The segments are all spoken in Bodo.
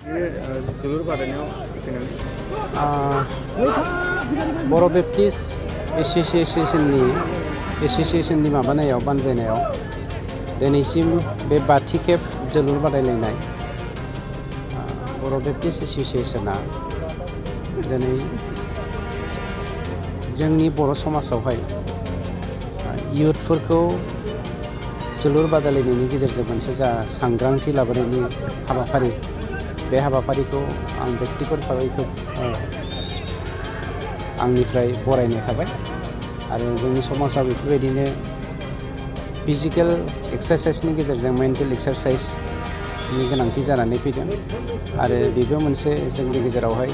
जोलुर बादायनायाव बर' बेप्टिस्ट एसोसिएशननि माबानायाव बानजायनायाव दिनैसिम बे 5थि खेब जोलुर बादायलायनाय बर' बेप्टिस्ट एसोसिएशना दिनै जोंनि बर' समाजावहाय इयुथफोरखौ जोलुर बादायलायनायनि गेजेरजों मोनसे जा सांग्रांथि लाबोनायनि हाबाफारि बे हाबाफारिखौ आं बेक्तिगत भाबै खोब आंनिफ्राय बरायनाय थाबाय आरो जोंनि समाजाव बेफोरबायदिनो फिजिकेल एक्सारसाइसनि गेजेरजों मेन्टेल एक्सारसाइसनि गोनांथि जानानै फैदों आरो बेबो मोनसे जोंनि गेजेरावहाय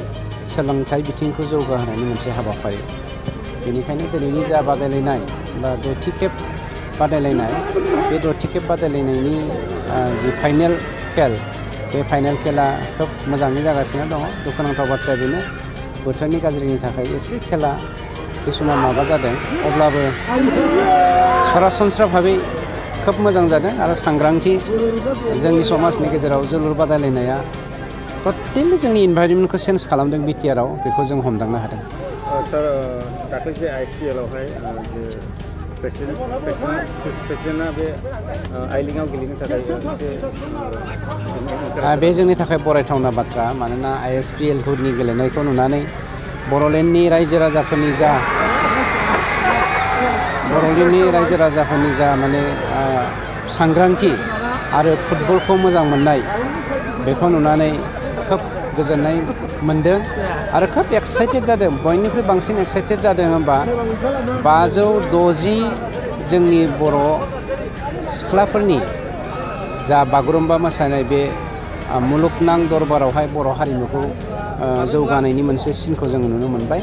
सोलोंथाइ बिथिंखौ जौगाहोनायनि मोनसे हाबाफारि बेनिखायनो दिनैनि जा बादायलायनाय बा 6थि खेब बादायलायनाय बे 6थि खेब बादायलायनायनि जि फाइनेल खेल बे फाइनेल खेला खोब मोजाङै जागासिनो दङ दुखुनांथाव बाथ्राया बेनो बोथोरनि गाज्रिनि थाखाय एसे खेला किसुमान माबा जादों अब्लाबो सरासनस्रा भाबै खोब मोजां जादों आरो सांग्रांथि जोंनि समाजनि गेजेराव जोलुर बादायलायनाया टटेलि जोंनि इनभाइरनमेन्टखौ चेन्ज खालामदों बिटिआरआव बेखौ जों हमदांनो हादों। सार दाख्लैसो ICLआवहाय प्रेसिडेन्टआ बे आइलिंआव गेलेनो थाखाय बे जोंनि थाखाय बरायथावना बाथ्रा मानोना ISPLफोरनि गेलेनायखौ नुनानै बर'लेण्डनि रायजो राजाफोरनि जा माने सांग्रांथि आरो फुटबलखौ मोजां मोननाय बेखौ नुनानै खोब गोजोननाय मोनदों आरो खोब एक्साइटेड जादों बयनिख्रुइ बांसिन एक्साइटेड जादों होनबा 560 जोंनि बर' सिख्लाफोरनि जा बागुरुम्बा मोसानाय बे मुलुगनां दरबारावहाय बर' हारिमुखौ जौगानायनि मोनसे सिनखौ जों नुनो मोनबाय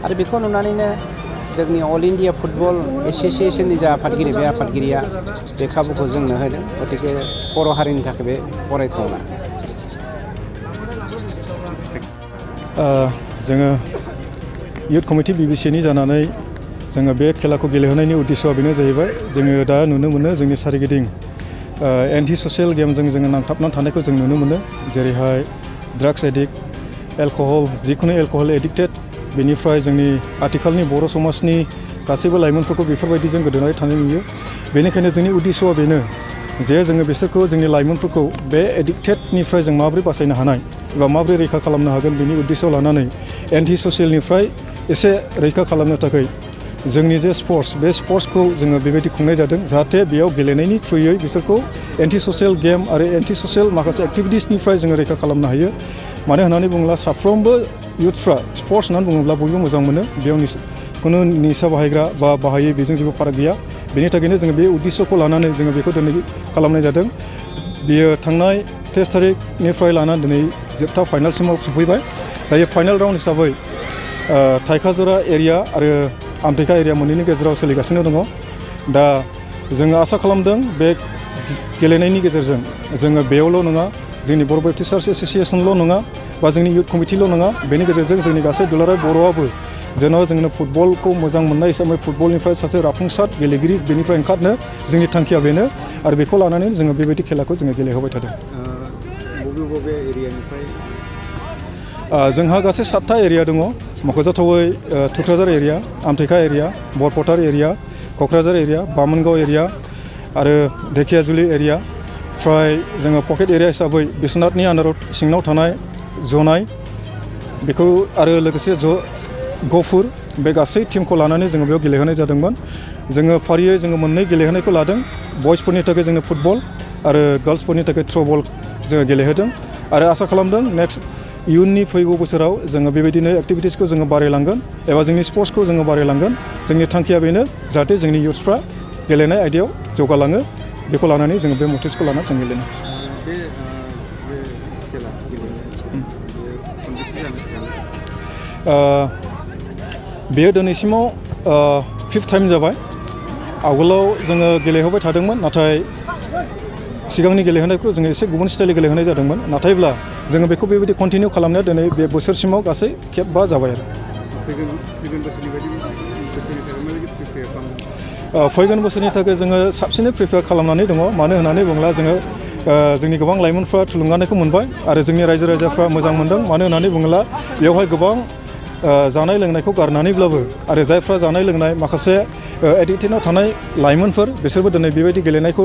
आरो बेखौ नुनानैनो जोंनि अल इन्डिया फुटबल एसोसिएशननि जा आफादगिरि बे आफादगिरिया बे खाबुखौ जोंनो होदों गतिके बर' हारिनि थाखाय बे बरायथावना। जोङो इयुथ कमिटि Bbcaनि जानानै जोङो बे खेलाखौ गेलेहोनायनि उद्देश्यआ बेनो जाहैबाय जोङो दा नुनो मोनो जोंनि सारिगिदिं एन्टि ससियेल गेमजों जोङो नांथाबनानै थानायखौ जों नुनो मोनो जेरैहाय ड्राग्स एडिक्ट एलकहल जिखुनु एलकहल एडिक्टेड बेनिफ्राय जोंनि आथिखालनि बर' समाजनि गासैबो लाइमोनफोरखौ बेफोरबायदिजों गोदोनानै थानाय नुयो बेनिखायनो जोंनि उद्देश्यआ बेनो जे जोङो बिसोरखौ जोंनि लाइमोनफोरखौ बे एडिक्टेडनिफ्राय जों माबोरै बासायनो हानाय एबा माबोरै रैखा खालामनो हागोन बेनि उद्देश्य लानानै एन्टि ससियेलनिफ्राय एसे रैखा खालामनो थाखाय जोंनि जे स्पर्ट्स बे स्पर्ट्सखौ जोङो बेबायदि खुंनाय जादों जाहाथे बेयाव गेलेनायनि थ्रुयै बिसोरखौ एन्टि ससियेल गेम आरो एन्टि ससियेल माखासे एक्टिभिटिसनिफ्राय जोङो रैखा खालामनो हायो मानो होननानै बुङोब्ला साफ्रोमबो इयुथफ्रा स्पर्ट्स होननानै बुङोब्ला बयबो मोजां मोनो बेयाव खुनु निसा बाहायग्रा बा बाहायै बेजों जेबो फाराग गैया बेनि थाखायनो जोङो बे उद्देश्यखौ लानानै जोङो बेखौ दिनै खालामनाय जादों बियो थांनाय 23 तारिखनिफ्राय लानानै दिनै जोबथा फाइनालसिमाव सफैबाय दायो फाइनाल राउन्ड हिसाबै थाइखाजरा एरिया आरो आमथेखा एरिया मोननैनि गेजेराव सोलिगासिनो दङ दा जोङो आसा खालामदों बे गेलेनायनि गेजेरजों जोङो बेयावल' नङा जोंनि बर' बेप्टिस्ट एसोसिएशनल' नङा बा जोंनि इयुथ कमिटिल' नङा बेनि गेजेरजों जोंनि गासै दुलाराय बर'आबो जेन' जोंनो फुटबलखौ मोजां मोननाय हिसाबै फुटबलनिफ्राय सासे राफुंसार गेलेगिरि बेनिफ्राय ओंखारनो जोंनि थांखिया बेनो आरो बेखौ लानानै जोङो बेबायदि खेलाखौ जोङो गेलेहोबाय थादों। बबे एरियानिफ्राय जोंहा गासै 7था एरिया दङ मख'जाथावै Tukrajhar area Amthekha area Borpatar area Kokrajhar area Bamungaon area आरो धेकियाजुलि एरिया फ्राय जोङो पकेट एरिया हिसाबै बिश्वनाथनि आन्दाराव सिङाव थानाय जनाय बेखौ आरो लोगोसे गफुर बे गासै टीमखौ लानानै जोङो बेयाव गेलेहोनाय जादोंमोन जोङो फारियै जोङो मोननै गेलेहोनायखौ लादों बयसफोरनि थाखाय जोङो फुटबल आरो गार्लसफोरनि थाखाय थ्र'बल जोङो गेलेहोदों आरो आसा खालामदों नेक्स्ट इयुननि फैगौ बोसोराव जोङो बेबायदिनो एक्टिभिटिसखौ जोङो बारायलांगोन एबा जोंनि स्पर्ट्सखौ जोङो बारायलांगोन जोंनि थांखिया बेनो जाहाथे जोंनि इयुथ्सफ्रा गेलेनाय आयदायाव जौगालाङो बेखौ लानानै जोङो बे मटिभखौ लानानै जों गेलेनो बेयो दिनैसिमाव 5th टाइम जाबाय आवगोलाव जोङो गेलेहोबाय थादोंमोन नाथाय सिगांनि गेलेहोनायखौ जोङो एसे गुबुन स्टाइलनि गेलेहोनाय जादोंमोन नाथायब्ला जोङो बेखौ बेबायदि कन्टिनिउ खालामनाया दिनै बे बोसोरसिमाव गासै खेब 5 जाबाय आरो फैगोन बोसोरनि थाखाय जोङो साबसिनै प्रिपेयार खालामनानै दङ मानो होननानै बुङोब्ला जोङो जोंनि गोबां लाइमोनफ्रा थुलुंगानायखौ मोनबाय आरो जोंनि रायजो राजाफ्रा मोजां मोनदों मानो होननानै बुङोब्ला बेवहाय गोबां जानाय लोंनायखौ गारनानैब्लाबो आरो जायफ्रा जानाय लोंनाय माखासे एडिक्टेडआव थानाय लाइमोनफोर बिसोरबो दिनै बेबायदि गेलेनायखौ